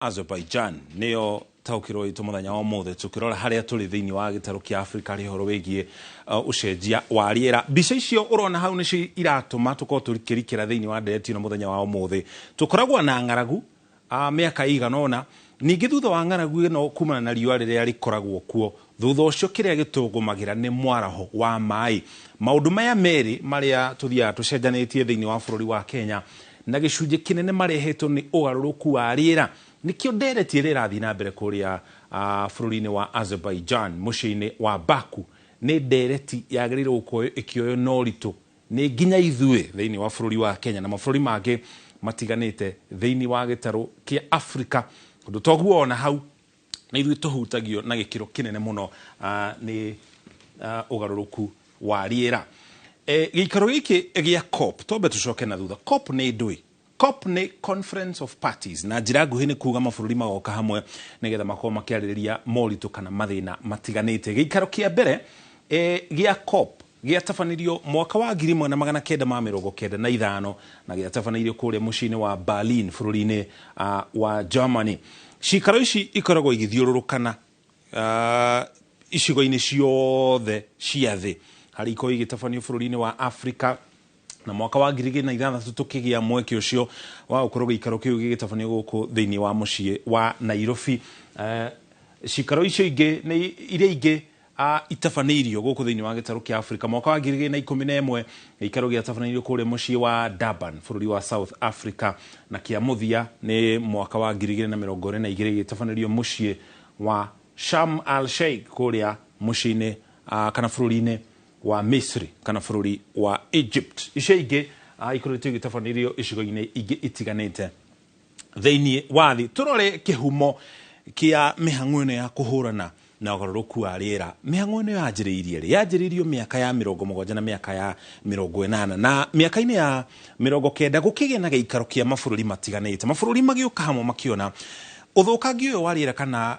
Azerbaijan nĩyo taũkĩrwo itũ mũthenya wa ũmũthĩ, tũkĩrora harĩa tũrĩ thĩinĩ wa gĩtarũ kĩa Afrika harĩ ũhoro wĩgiĩ ũcenjia wa rĩera. Mbica icio ũrona hau nĩcio iratũma tũkorwo tũkĩrikĩra thĩinĩ wa ndereti ĩno mũthenya wa ũmũthĩ. Tũkoragwo na ng'aragu mĩaka ĩigana ũna, ningĩ thutha wa ng'aragu ĩno kumana na riũa rĩrĩa rĩkoragwo kuo, thutha ũcio kĩrĩa gĩtũgũmagĩra nĩ mwaraho wa maĩ. Maũndũ maya merĩ marĩa tũthiaga tũcenjanĩtie thĩinĩ wa bũrũri wa Kenya na gĩcunjĩ kĩnene marehetwo nĩ ũgarũrũku wa rĩera. Nĩkĩo ndereti ĩrĩa ĩrathiĩ na mbere kũrĩa bũrũri-inĩ wa Azerbaijan mũciĩ-inĩ wa Baku nĩ ndereti yagĩrĩirwo gũkorwo ĩkĩoywo na ũritũ nĩ nginya ithuĩ thĩinĩ wa bũrũri wa Kenya na mabũrũri mangĩ matiganĩte thĩinĩ wa gĩtarũ kĩa Afrika. Ũndũ toguo ona hau nĩ ithuĩ tũhutagio na gĩkĩro kĩnene mũno nĩ ũgarũrũku wa rĩera. Gĩikaro gĩkĩ gĩa COP, twambe tũcoke na thutha. COP nĩ ndũĩ? COP nĩ Conference of Parties, na njĩra nguhĩ nĩ kuga mabũrũri magoka hamwe nĩgetha makorwo makĩarĩrĩria moritũ kana mathĩna matiganĩte. Gĩikaro kĩa mbere gĩa COP gĩatabanirio mwaka wa 1995 na gĩatabanĩirio kũrĩa mũciĩ-inĩ wa Berlin bũrũri-inĩ wa Germany. Ciikaro ici ikoragwo igĩthiũrũrũkana icigo-inĩ ciothe cia thĩ, harĩa ikoragwo igĩtabanio bũrũri-inĩ wa Afrika, na mwaka wa 2006 tũkĩgĩa mweke ũcio wa gũkorwo gĩikaro kĩu gĩgĩtabanio gũkũ thĩinĩ wa mũciĩ wa Nairobi. Ciikaro icio ingĩ nĩ iria ingĩ itabanĩirio gũkũ thĩinĩ wa gĩtarũ kĩa Afrika. Mwaka wa 2011 gĩikaro gĩatabanĩirio kũrĩa mũciĩ wa Durban bũrũri wa South Africa, na kĩa mũthia nĩ mwaka wa 2022 gĩtabanĩirio mũciĩ wa Sharm el Sheikh kũrĩa mũciĩ-inĩ kana bũrũri-inĩ wa Misri kana bũrũri wa Egypt. Icio ingĩ ikoretwo igĩtabanĩrio icigo-inĩ ingĩ itiganĩte thĩinĩ wa thĩ. Tũrore kĩhumo kĩa mĩhang'o ĩno ya kũhũrana na ũgarũrũku wa rĩera. Mĩhang'o ĩno yanjĩrĩirie rĩ? Yanjĩrĩirio mĩaka ya 70 na mĩaka ya 80, na mĩaka-inĩ ya 90 gũkĩgĩa na gĩikaro kĩa mabũrũri matiganĩte. Mabũrũri magĩũka hamwe makĩona ũthũkangia ũyũ wa rĩera kana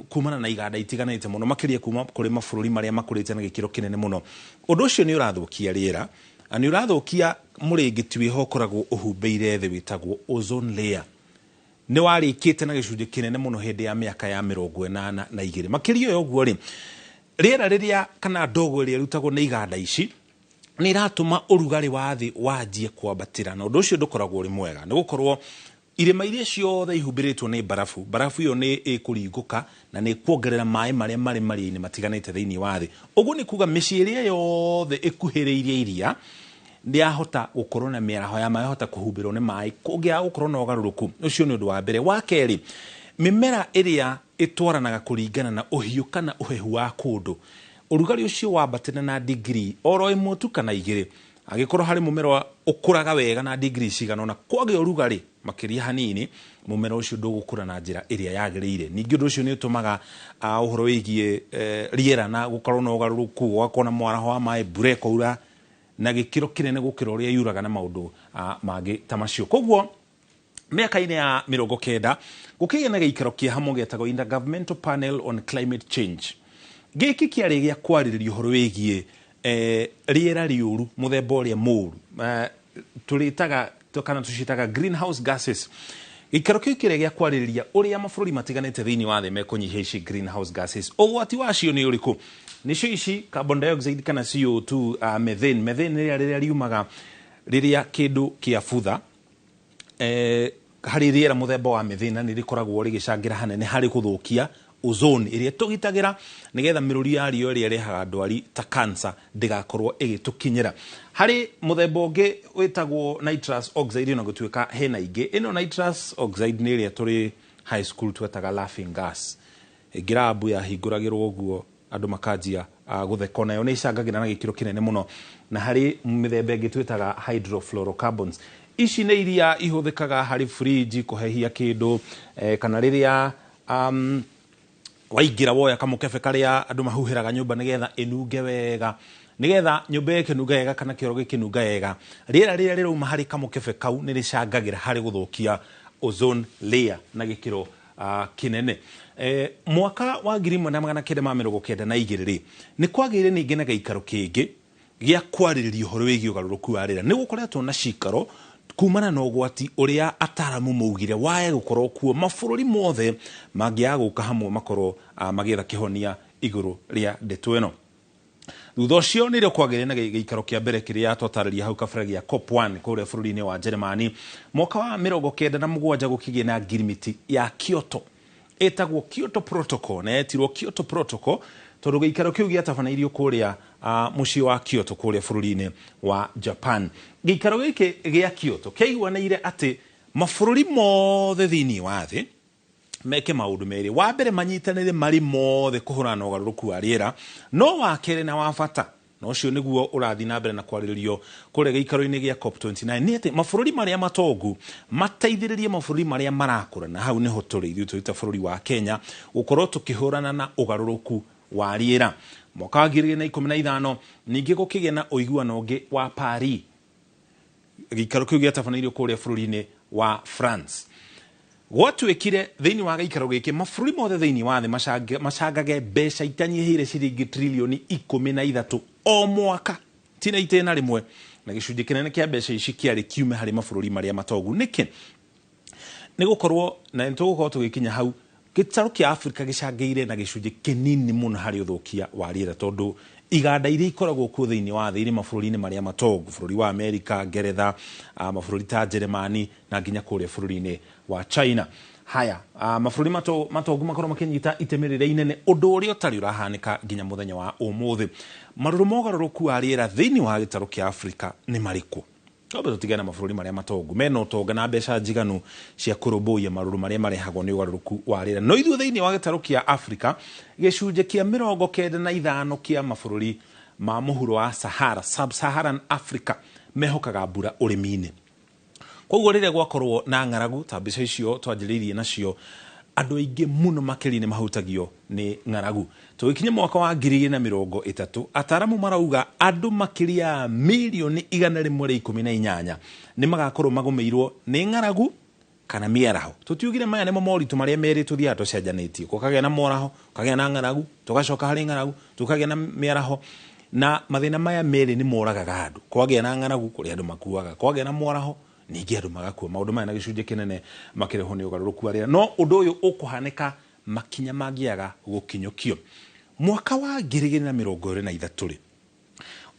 kumana na iganda itiganĩte mũno, makĩria kuma kũrĩ mabũrũri marĩa makũrĩte na gĩkĩro kĩnene mũno. Ũndũ ũcio nĩ ũrathũkia rĩera na nĩ ũrathũkia mũrĩngĩti wĩho ũkoragwo ũhumbĩire thĩ wĩtagwo ozone layer. Nĩ warĩkĩte na gĩcunjĩ kĩnene mũno hĩndĩ ya mĩaka ya 82. Makĩria ya ũguo rĩ, rĩera rĩrĩa kana ndogo ĩrĩa ĩrutagwo nĩ iganda ici nĩ ĩratũma ũrugarĩ wa thĩ wanjie kwambatĩra, na ũndũ ũcio ndũkoragwo ũrĩ mwega, nĩ gũkorwo irĩma iria ciothe ihumbĩrĩtwo nĩ barabu, barabu ĩyo nĩ ĩkũringũka na nĩ ĩkuongerera maĩ marĩa marĩ maria-inĩ matiganĩte thĩinĩ wa thĩ. Ũguo nĩ kuga mĩciĩ ĩrĩa yothe ĩkuhĩrĩirie iria nĩ yahota gũkorwo na mĩaraho ya maĩ, yahota kũhumbĩrwo nĩ maĩ kũngĩaga gũkorwo na ũgarũrũku. Ũcio nĩ ũndũ wa mbere. Wa kerĩ, mĩmera ĩrĩa ĩtwaranaga kũringana na ũhiũ kana ũhehu wa kũndũ, ũrugarĩ ũcio wambatĩra na degree oro ĩmwe tu kana igĩrĩ, angĩkorwo harĩ mũmera ũkũraga wega na degree cigana ũna, kwagĩa ũrugarĩ makĩria hanini, mũmera ũcio ndũgũkũra na njĩra ĩrĩa yagĩrĩire. Ningĩ ũndũ ũcio nĩ ũtũmaga ũhoro wĩgiĩ rĩera na gũkorwo na ũgarũrũku, gũgakorwo na mwaraho wa maĩ, mbura ĩkaura na gĩkĩro kĩnene gũkĩra ũrĩa yuraga na maũndũ mangĩ ta macio. Koguo mĩaka-inĩ ya 90 gũkĩgĩa na gĩikaro kĩa hamwe gĩetagwo Intergovernmental Panel on Climate Change. Gĩkĩ kĩarĩ gĩa kwarĩrĩria ũhoro wĩgiĩ rĩera rĩũru, mũthemba ũrĩa mũũru, tũrĩtaga kana tũciĩtaga greenhouse gases. Gĩikaro kĩu kĩrĩa gĩa kwarĩrĩria ũrĩa mabũrũri matiganĩte thĩinĩ wa thĩ mekũnyihia ici greenhouse gases. Ũgwati wacio nĩ ũrĩkũ? Nĩcio ici carbon dioxide kana CO2, methane. Methane nĩ rĩera rĩrĩa riumaga rĩrĩa kĩndũ kĩa butha harĩ rĩera mũthemba wa methane, na nĩ rĩkoragwo rĩgĩcangĩra hanene harĩ gũthũkia ozone ĩrĩa tũgitagĩra nĩgetha mĩrũri ya riũa ĩrĩa ĩrehaga ndwari ta cancer ndĩgakorwo ĩgĩtũkinyĩra. Harĩ mũthemba ũngĩ wĩtagwo nitrous oxide, ona gũtuĩka hena ingĩ. Ĩno nitrous oxide nĩ ĩrĩa tũrĩ high school twetaga laughing gas. Ngirabu yahingũragĩrwo ũguo andũ makanjia gũtheka, onayo nĩ ĩcangagĩra na gĩkĩro kĩnene mũno. Na harĩ mĩthemba ĩngĩ twĩtaga hydrofluorocarbons. Ici nĩ iria ihũthĩkaga harĩ fridge kũhehia kĩndũ, kana rĩrĩa waingĩra woya kamũkebe karĩa andũ mahuhĩraga nyũmba nĩgetha ĩnunge wega, nĩgetha nyũmba ĩyo ĩkĩnunga wega kana kĩoro gĩkĩnunga wega, rĩera rĩrĩa rĩrauma harĩ kamũkebe kau nĩ rĩcangagĩra harĩ gũthũkia ozone layer na gĩkĩro kĩnene. Mwaka wa 1992 rĩ, nĩ kwagĩire ningĩ na gĩikaro kĩngĩ gĩa kwarĩrĩria ũhoro wĩgiĩ ũgarũrũku wa rĩera. Nĩ gũkoretwo na cikaro Kumana na ũgwati ũrĩa ataramu maugire wae gũkorwo kuo mabũrũri mothe mangĩaga gũka hamwe makorwo magĩetha kĩhonia igũrũ rĩa ndeto ĩno. Thutha ũcio nĩrĩo kwagĩire na gĩikaro kĩa mbere kĩrĩa twatarĩria hau kabere gĩa COP1 kũrĩa bũrũri-inĩ wa Jeremani. Mwaka wa 97 gũkĩgĩa na ngirimiti ya Kyoto ĩtagwo Kyoto Protocol, na yetirwo Kyoto Protocol tondũ gĩikaro kĩu gĩatabanĩirio kũrĩa mũciĩ wa Kyoto kũrĩa bũrũri-inĩ wa Japan. Gĩikaro gĩkĩ gĩa Kyoto kĩaiguanĩire atĩ mabũrũri mothe thĩinĩ wa thĩ meke maũndũ merĩ. Wa mbere, manyitanĩre marĩ mothe kũhũrana na ũgarũrũku wa rĩera, no wa kerĩ na wa bata, na ũcio nĩguo ũrathiĩ na mbere na kwarĩrĩrio kũrĩa gĩikaro-inĩ gĩa COP29, nĩ atĩ mabũrũri marĩa matongu mateithĩrĩrie mabũrũri marĩa marakũra, na hau nĩho tũrĩ ithuĩ tũrĩ ta bũrũri wa Kenya gũkorwo tũkĩhũrana na ũgarũrũku wa rĩera. Mwaka wa 2015 ningĩ gũkĩgĩa na ũiguano ũngĩ wa Paris, gĩikaro kĩu gĩatabanĩirio kũrĩa bũrũri-inĩ wa France. Gwatuĩkire thĩinĩ wa gĩikaro gĩkĩ mabũrũri mothe thĩinĩ wa thĩ macangage mbeca itanyihĩire ciringi trilioni 13 o mwaka, tina itĩna rĩmwe, na gĩcunjĩ kĩnene kĩa mbeca ici kĩarĩ kiume harĩ mabũrũri marĩa matongu. Nĩkĩ? Nĩ gũkorwo na nĩ tũgũkorwo tũgĩkinya hau, gĩtarũ kĩa Afrika gĩcangĩire na gĩcunjĩ kĩnini mũno harĩ ũthũkia wa rĩera, tondũ iganda iria ikoragwo kuo thĩinĩ wa thĩ irĩ mabũrũri-inĩ marĩa matongu, bũrũri wa Amerika, Ngeretha, mabũrũri ta Jeremani na nginya kũrĩa bũrũri-inĩ wa China. Haya, mabũrũri matongu makorwo makĩnyita itemi rĩrĩa inene, ũndũ ũrĩa ũtarĩ ũrahanĩka nginya mũthenya wa ũmũthĩ. Marũrũ ma ũgarũrũku wa rĩera thĩinĩ wa gĩtarũ kĩa Afrika nĩ marĩkũ? Twambe tũtigane na mabũrũri marĩa matongu mena ũtonga na mbeca njiganu cia kũrũmbũiya marũrũ marĩa marehagwo nĩ ũgarũrũku wa rĩera. No ithuĩ thĩinĩ wa gĩtarũ kĩa Afrika, gĩcunjĩ kĩa 95 kĩa mabũrũri ma mũhuro wa Sahara, Sub-Saharan Africa, mehokaga mbura ũrĩmi-inĩ. Koguo rĩrĩa gwakorwo na ng'aragu ta mbica icio twanjĩrĩirie nacio, andũ aingĩ mũno makĩria nĩ mahutagio nĩ ng'aragu. Tũgĩkinya mwaka wa 2030, ataramu marauga andũ makĩria ya mirioni 118 nĩ magakorwo magũmĩirwo nĩ ng'aragu kana mĩaraho. Tũtiugire maya nĩmo moritũ marĩa merĩ tũthiaga tũcenjanĩtie, gũkagĩa na mwaraho, gũkagĩa na ng'aragu, tũgacoka harĩ ng'aragu, tũkagĩa na mĩaraho. Na mathĩna maya merĩ nĩ moragaga andũ. Kwagĩa na ng'aragu kũrĩ andũ makuaga, kwagĩa na mwaraho ningĩ andũ magakua. Maũndũ maya na gĩcunjĩ kĩnene makĩrehwo nĩ ũgarũrũku wa rĩera, no ũndũ ũyũ ũkũhanĩka makinya mangĩaga gũkinyũkio. Mwaka wa 2023 rĩ,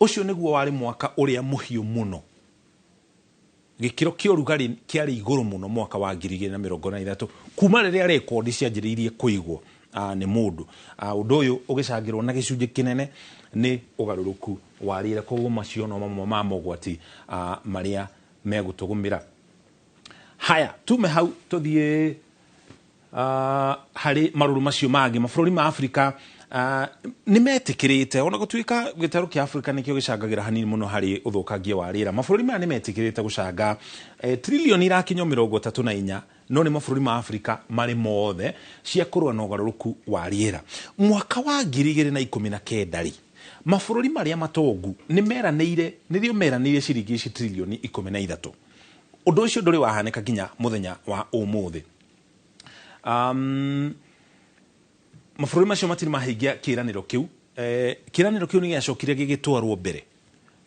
ũcio nĩguo warĩ mwaka ũrĩa mũhiũ mũno, gĩkĩro kĩa ũrugarĩ kĩarĩ igũrũ mũno mwaka wa 2023 kuma rĩrĩa rekondi cianjĩrĩirie kũigwo nĩ mũndũ. Ũndũ ũyũ ũgĩcangĩrwo na gĩcunjĩ kĩnene nĩ ũgarũrũku wa rĩera. Koguo macio no mamwe ma mogwati marĩa megũtũgũmĩra. Haya, tume hau tũthiĩ harĩ marũrũ macio mangĩ. Mabũrũri ma Afrika nĩ metĩkĩrĩte, ona gũtuĩka gĩtarũ kĩa Afrika nĩkĩo gĩcangagĩra hanini mũno harĩ ũthũkangia wa rĩera, mabũrũri maya nĩ metĩkĩrĩte gũcanga trilioni irakinya 34, no nĩ mabũrũri ma Afrika marĩ mothe, cia kũrũa na ũgarũrũku wa rĩera. Mwaka wa 2019 rĩ, mabũrũri marĩa matongu nĩ meranĩire, nĩrĩo meranĩire ciringi ici trilioni 13. Ũndũ ũcio ndũrĩ wahanĩka nginya mũthenya wa ũmũthĩ. Mabũrũri macio matirĩ mahingia kĩĩranĩro kĩu. Kĩĩranĩro kĩu nĩ gĩacokire gĩgĩtwarwo mbere,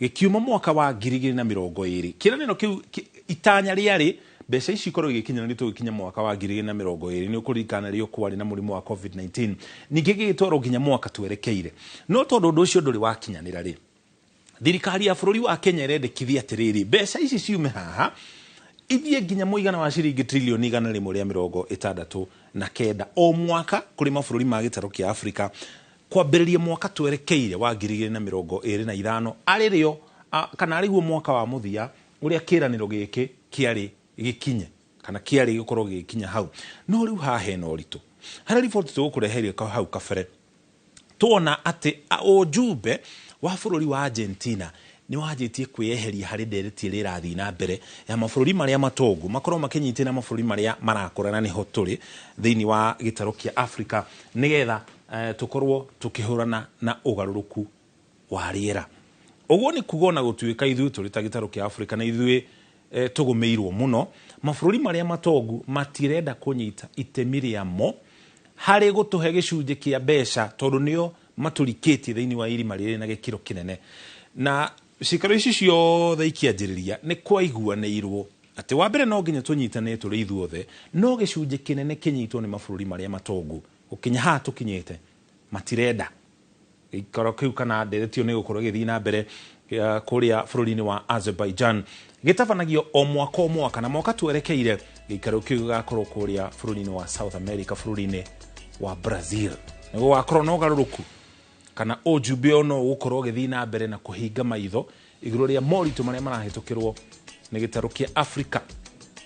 gĩkiuma mwaka wa 2020. Kĩĩranĩro kĩu itanya rĩarĩ mbeca ici ikorwo igĩkinya nĩ tũgĩkinya mwaka wa 2020. Nĩ ũkũririkana rĩo kwarĩ na mũrimũ wa COVID-19, ningĩ gĩgĩtwarwo nginya mwaka twerekeire. No tondũ ũndũ ũcio ndũrĩ wakinyanĩra rĩ, thirikari ya bũrũri wa Kenya ĩrendekithia atĩrĩrĩ, mbeca ici ciume haha ithiĩ nginya mũigana wa ciringi trilioni 169 o mwaka kũrĩ mabũrũri ma gĩtarũ kĩa Afrika kwambĩrĩria mwaka twerekeire wa 2025, arĩ rĩo kana arĩguo mwaka wa mũthia ũrĩa kĩĩranĩro gĩkĩ kĩarĩ gĩkinye kana kĩarĩ gĩkorwo gĩgĩkinya hau. No rĩu haha hena ũritũ harĩa riboti tũgũkũreheire hau kabere, tuona atĩ ũjumbe wa bũrũri wa Argentina nĩ wanjĩtie kwĩyeheria harĩ ndereti ĩrĩa ĩrathiĩ na mbere ya mabũrũri marĩa matongu makorwo makĩnyitĩra mabũrũri marĩa marakũra, na nĩho tũrĩ thĩinĩ wa gĩtarũ kĩa Afrika, nĩgetha tũkorwo tũkĩhũrana na ũgarũrũku wa rĩera. Ũguo nĩ kuga ona gũtuĩka ithuĩ tũrĩ ta gĩtarũ kĩa Afrika na ithuĩ tũgũmĩirwo mũno, mabũrũri marĩa matongu matirenda kũnyita itemi rĩamo harĩ gũtũhe gĩcunjĩ kĩa mbeca, tondũ nĩo matũrikĩtie thĩinĩ wa irima rĩrĩ na gĩkĩro kĩnene. Na cikaro ici ciothe ikĩanjĩrĩria nĩ kwaiguanĩirwo Atĩ wa mbere no nginya tũnyitane tũrĩ ithuothe, no gĩcunjĩ kĩnene kĩnyitwo nĩ mabũrũri marĩa matongu. Gũkinya haha tũkinyĩte matirenda gĩikaro kĩu kana ndereti ĩyo nĩ gũkorwo ĩgĩthiĩ na mbere kũrĩa bũrũri-inĩ wa Azerbaijan. Gĩtabanagio o mwaka o mwaka, na mwaka twerekeire gĩikaro kĩu gĩgakorwo kũrĩa bũrũri-inĩ wa South America, bũrũri-inĩ wa Brazil. Nĩ gũgakorwo na ũgarũrũku kana ũjumbe ũyũ no ũgũkorwo ũgĩthiĩ na mbere na kũhinga maitho igũrũ rĩa moritũ marĩa marahĩtũkĩrwo nĩ gĩtarũ kĩa Afrika.